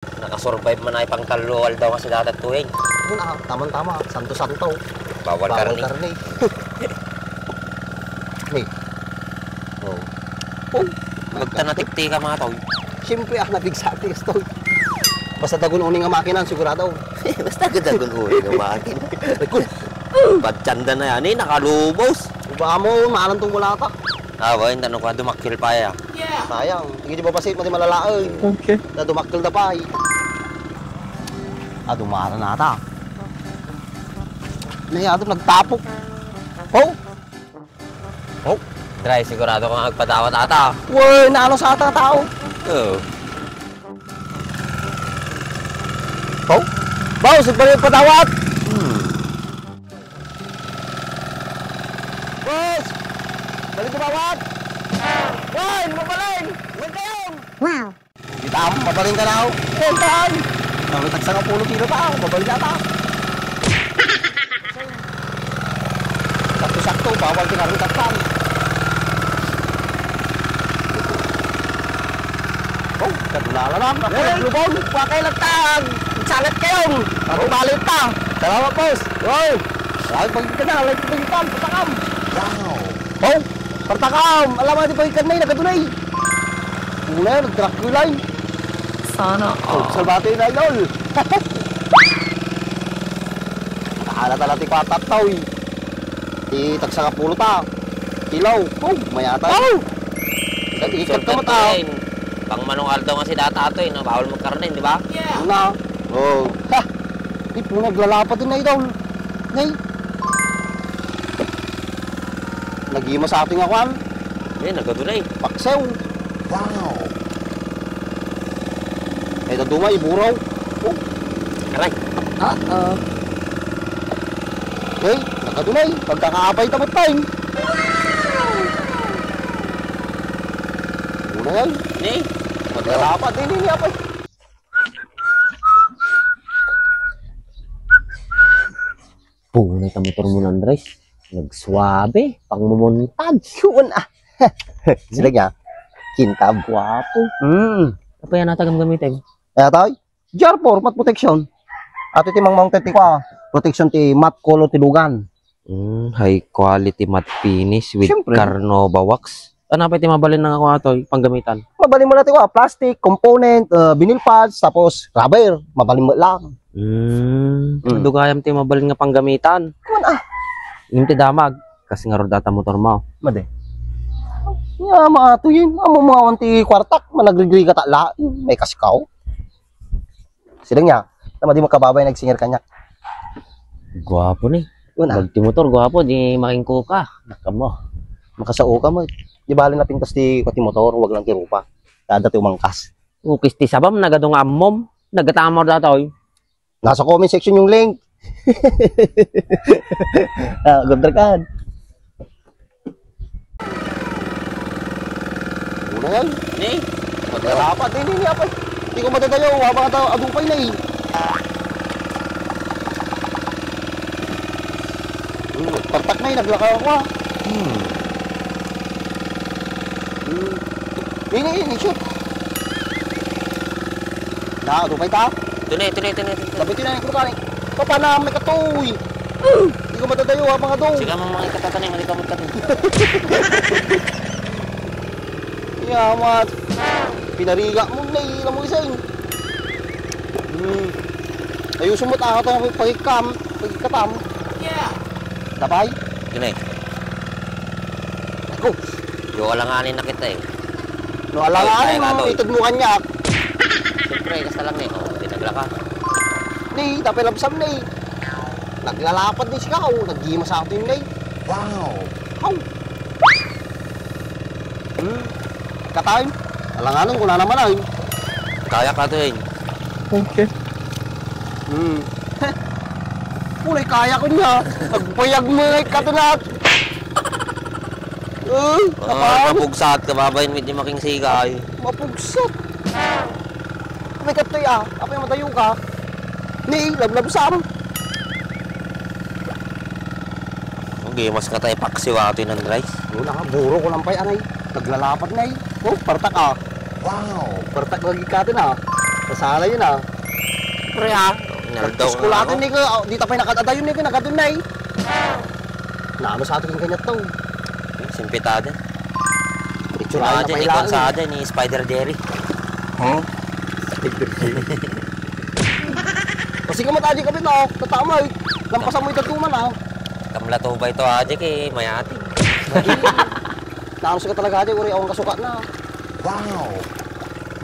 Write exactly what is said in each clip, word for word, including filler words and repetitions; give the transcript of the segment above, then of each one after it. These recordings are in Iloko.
Nakasurvive man ay pang tallo aldaw nga si Dada Tuyeng. Yun, ah, tamang-tama. Santo-santo. Bawal karne. Bawal karne. Ni. Oh. Oh. Magtanatikti ka, mga toy. Siyempre, ah, nabigsa ti istoy. Basta dagun-uni nga makina, sigurado. Basta dagun-uni nga makina. Kun, patsanda na yan, eh, nakalubos. Iba mo, maalam tong mulata. Ah, ba, yung tanong ko, dumakil pa ya. Sayang, hindi di ba pasit, mati malalaay. Okay. Na dumakil da pa, eh. Ah, dumara na ata. Nayado, nagtapok. Oh! Oh, dry, sigurado kang agpadawat ata. Uy, naano sa ata tao? Oo. Oh? Boss, balik padawat! Hmm. Boss! Balik padawat! Uy, mabalin! Uy, kayo! Wow! Kita mo, mabalin ka na, oh. Kontan! Ang tagsa nga pulo kilo pa, oh. Mabalin ka pa. Sakto-sakto, bawal ti karne takpan. Oh, kadulala lang. Ako, eh, lubong. Pakay lagtag. Salat kayo. Ako, oh, balit pa. Salamat, boss. Oy. Ay, pagkita, like, pagkita, patakam. Wow. Oh, patakam. Alam mo, di pagkita na, nagkadunay. Una yan, nagtrakkulay. Sana all. Oh, salbate na, idol. Nakaala tala ti kwarta, toy. Ti tagsa nga pulo ta. Ilaw. Oh, mayata. Oh! Ikat, ikat ka mata. Pang manong aldaw nga si Data Atoy, no? Bawal magkarne, di ba? Yeah. Una. Oh. Ha! Di po naglalapad din na, idol. Nay. Nagima sa ating akuan. Eh, nagkadunay. Paksew. Wow. Ay, daduma, iburaw. Oh. Aray. Ah, ah. Hey, nagkadunay. Pagkakaapay ta, butay. Una yan. Ni? Magkakaapay. Di, di, di, apay. Punay ta motor mo, Andres. Nagsuabe, pangmumuntag. Yun, ah. Sila niya. Kintab, guwapo. Hmm. Apa yan ata gamgamitin? Eh, atoy? G R four, matte protection. Ato ti mang mounted ti kwa. Protection ti matte color ti dugan. Hmm, high quality matte finish with, siyempre, Carnova wax. Ano pa iti mabalin nga kung atoy panggamitan? Mabalin mo na ti kua, plastic, component, uh, vinyl pads, tapos rubber. Mabalin mo lang. Hmm, mm. Dugayam ti mabalin nga panggamitan. Kuman, ah. Ngem ti damag, kas ngarud data motor mo. Madi. Ya, maatoy. Amo mo awan ti kwartak, managrigrika ta la, may kaskaw. Sila niya, tama di makababay nagsingir kaniak. Guwapo ni. Una. Bag ti motor, guwapo, di makingko ka. Nakamo. Makasao ka mo. Di bali na pintas ti, ti motor, wag lang ti rupa. Kada ti umangkas. Ukis ti sabam, nagado nga ammom. Nagatamor datoy. Nasa comment section yung link. Ah, gumdrakan. Una yan. Ni? Wala pa, di, di, di, apay. Di ko matatayo, habang ata, adupay na eh. Hmm, partak na eh, naglaka ako ah. Hmm. Hmm. Ini, ini, shoot. Na, adupay ta? Tunay, tunay, tunay, tunay. Sabi ko na, ikaw ka, eh. Papanamay ka to, eh. Di ko matatayo, ha, mga dong. Sige, mga, mga ikatatanim, hindi ka magtanim. Yamat. Pinariga mo na, eh. Alam mo, isa, eh. Hmm. Ayusin mo, taka to, pagikam, pagikatam. Yeah. Tapay? Yun, eh. Ako. Yo, alanganin na kita, eh. No, alanganin, ay, kaya nga to, eh. Itud mo kaniak. Siyempre, kasta lang, eh. Oh, di naglaka. Ni, tapay labsam na, eh. Naglalapad ni sika, oh, naggimas sa atin, eh. Wow! How? Hmm? Katayin? Alanganin ko na naman, ay. Kaya ka to, eh. Okay. Hmm. Kulay kaya ko niya. Nagbayag mo, eh, katunat. Eh, oh, tapang. Mapugsat, kababayan, medyo makingsika, ay. Mapugsat. May katoy, ah. Apay matayo ka. Ni, lablabsam. Okay, mas katay paksiw ato yun, Andres. Wala nga, buro ko lang pa'y anay. Naglalapad na eh. Oh, partak ah. Wow! Partak lagi ka din ah. Nasala yun, ah. Pre, ah. Inaldaw nga ako. Kuskulatan ni ko, ah, di ta pay nakadadayon ni ko, nagadun na, eh. Naano sa atin yung ganyan to? Simpitade. Itsura na pay lang. Sa atin, ni Spider Jerry. Huh? Spider Jerry. Kasi ka mata, di ka pin, oh. Tatama, eh. Lampasan mo yung tatuman, ah. Kamlato ba ito, Ajik, eh? Mayati. Naano sa ka talaga, Ajik? Uri, awang kasukat na. Wow!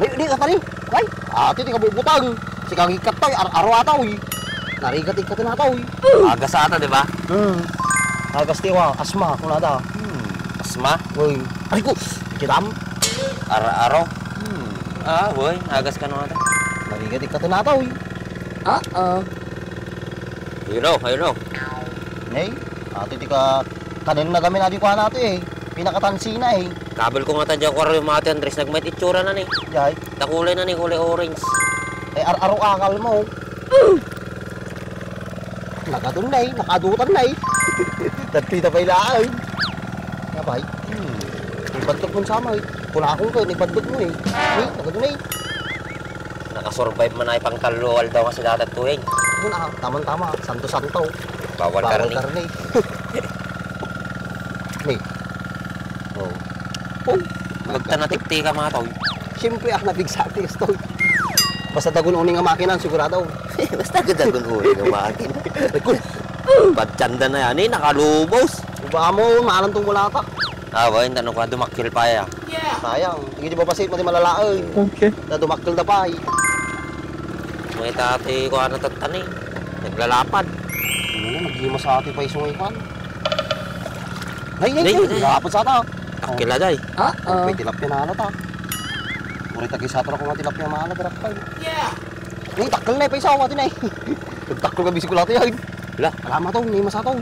Ay, di ka tani. Ay, ati, di ka bubutang. Si kagikkat tayo, ar-, aro ataw, eh. Narigat-igat na tayo, eh. Agas ata, di ba? Hmm. Agas ti wa, asma, kunada. Hmm. Asma? Uy. Ay, ko, kitam. Ar-, aro? Hmm. Ah, boy, agas ka na ata. Narigat-igat na tayo, eh. Ah, ah. Ayun o, ayun o. Nay, ato ti ka, kanen na gamin adi kuana ato, eh. Pinakatansina, eh. Kabel ko nga ta di akuarium, Ate Andres, nagmayat itsura na ni. Jay. Takulay na ni, kulay orange. Eh, ar-, aro akal mo. Nakadun na, eh. Nakadutan na, eh. Tagpita pa ilaan. Napay. Hmm. Ipadlog mo sama, eh. Kuna akong ka, ipadlog mo, eh. Eh, nakadun na, eh. Nakasurvive man ay pang tallo aldaw nga si Datat Tuyeng. Yun, ah, tamang-tama. Santo-santo. Bawal karne. Bawal karne. Ni. Oh. Oh. Magtanatik ti ka, mga tol. Siyempre, ah, nabigsa ti, tol. Basta dagun-uni nga makina, sigurado. Basta dagun-uni nga makina. Nagkul-, Pagtsanda na yan, eh, nakalubos. Iba mo, maalam tong wala ka. Ah, ba, yung tanong ko, dumakil pa ya. Sayang. Sige, di ba, pasit, mati malalaay. Okay. Na dumakil da pa, eh. May tati ko, ano, tatani. Naglalapad. Ano, naghimas sa ati pa isungay kan. Ay, ay, Ay, ay, ay. Lapad sa ata. Takil na, day. Ah, ah. May tilapia na alat, ah. Uri tagi sa ata ko nga tilapia maalat, rakpal. Yeah. Ni, takkel na, paisaw, atin ay. Takkel ka, bisikulata yan. Ala. Alama to, ni masataw.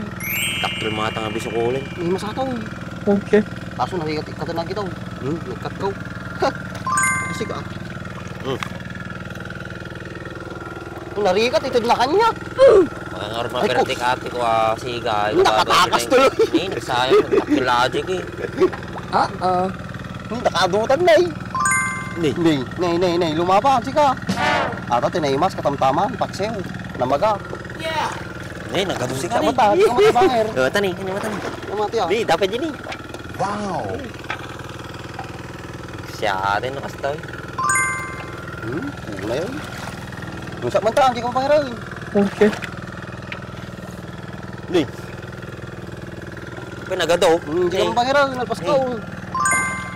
Takkel mata nga bisikulin. Ni masataw. Okay. Kaso narigat, ikkat na kita. Hmm, ikkat ko. Kasi ka. Hmm. Narigat, itid na kanya. Mga nga rin mga pinatik-atik ko, ah, siga. Nakatakas tuloy. Ni, nagsayang, takkel adik eh. Ah, ah. Hmm, nakadutan na eh. Ni. Ni, ni, ni, ni, lumaban, sika. Ata tinaimas, katamtaman, paksiw, namaga. Ni, nagadu sika ni. Mata, mata, banger. Mata ni, ni mata ni. Mata, ah. Ni, dapat yun eh. Wow. Siya atin na kasta eh. Hmm, una yun. Lusa man ta, hindi ko pangiraw eh. Okay. Ni. Pinagado. Hmm, di ka mapangiraw, nalpas ka, oh.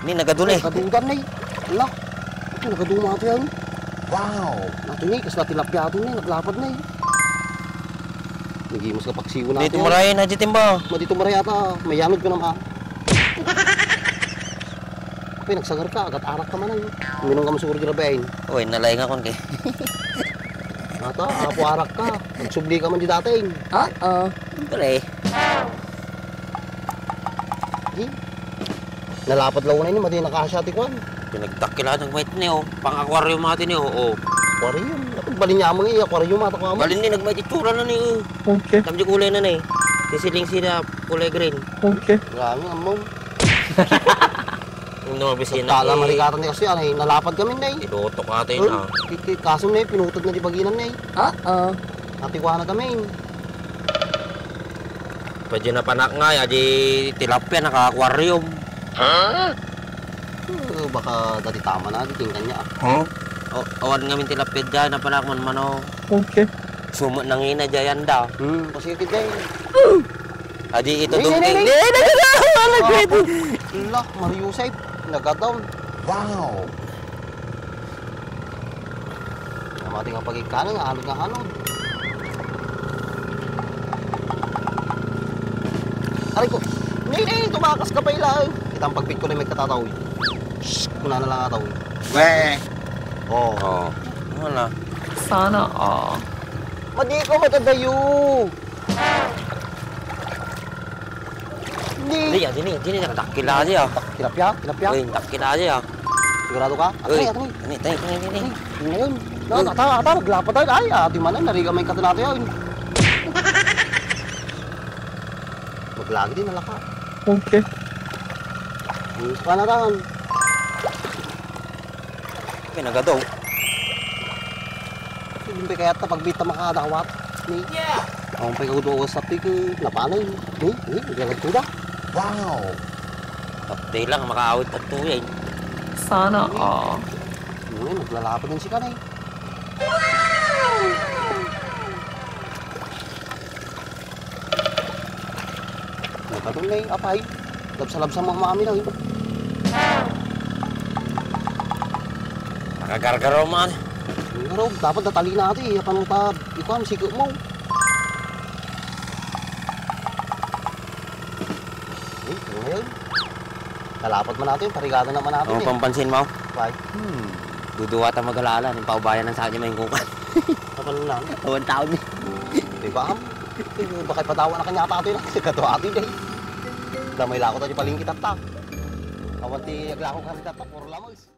Ni, nagado na eh. Nagado na eh. Ala. Ito, nagado mo ito yan. Wow. Ito ni, kas na tilapia ito ni, naglapad na eh. Nagimos ka paksiw na ito. Dito maray na, dito ba? Ma, dito maray ata. May yanod ko naman. Pinagsagar ka, agat arak ka man ay. Minum ka masuro di rabain. Uy, nalay nga kon kay. Ata, apo arak ka. Nagsubli ka man di dating. Ah, ah. Pre. Di. Nalapad law na ini, madi nakasya ti kwan. Pinagdakkilan ng mait ni, oh. Pang-aquarium ati ni, oh, oh. Aquarium. Ako, balin niya mo nga, aquarium ata ko amo. Balin ni, nagmait itsura na ni, oh. Okay. Tamdi kulay na ni. Sisiling sila, kulay green. Okay. Grabe, among. Ano, bisina. Tala, eh. Marikatan ni kasi, ano, eh, nalapad kami na eh. Ilutok ata yun, ah. Kiki-, kaso na eh, pinutod na di baginan na eh. Ah, ah. Ati kuha na kami. Pwede na panak nga, ya di tilapia, naka-aquarium. Ha? Eh, baka dati tama na, di tingkan niya, ah. Huh? O, awan ngamin tilapia dyan, napanak man mano. Okay. Sumo nangina dyan da. Hmm, kasi kita eh. Adi ito. Ni, dong ni, ni, ni. Ni, ni, ni, ni, ni, ni, ni. Ala, Mario Saib, nagadaw. Wow. Namati nga pagikana nga, anod nga anod. Aray ko, ni, ni, tumakas ka pa ila, eh. Kita ang pagpit ko na may katataw, eh. Shh, kuna na lang ataw, eh. Weh. Oh. Oh. Wala. Sana all. Madi ko matadayo. Hindi. Hindi, ah, dini, dini, nakadakkel na, di, ah. Tilapia, tilapia. Uy, dakkel na, di, ah. Sigurado ka? Uy. Atay, atay. Atay, atay, atay, atay. Ngayon. Uy. Tama, tama, maglapad tayo. Ay, ah, di man, ay, nariga may kato nato yan. Maglagi din, alaka. Okay. Ang panatan. Pinagado. Hindi kaya ta pagbita makadawat. Ni. Ang pay kagudo ko sa pig, napanay. Ni, ni, naglalagto da. Wow! Update lang, makaawit at tuya eh. Sana all. Ngayon, naglalapad ng sikan eh. Nagkatong na eh, apay. Labsa-labsa mga mami lang eh. Nakagargaro man. Pero dapat natali na ito eh. Apan mo pa, ikuan, siko mo. Eh, ano ngayon? Nalapad man natin, tarigada naman natin Ano eh. Pampansin mo? Bye. Hmm. Duduwa ta magalala, ng paubayan ng sa kanya may kukan. Kapan lang? Awan tao ni. Di ba? Baka ipatawa na kanya tato yun. Kato ato yun eh. Damay lako tayo palingkit at ta. Awan ti aglako ka rin at ta, puro lamang.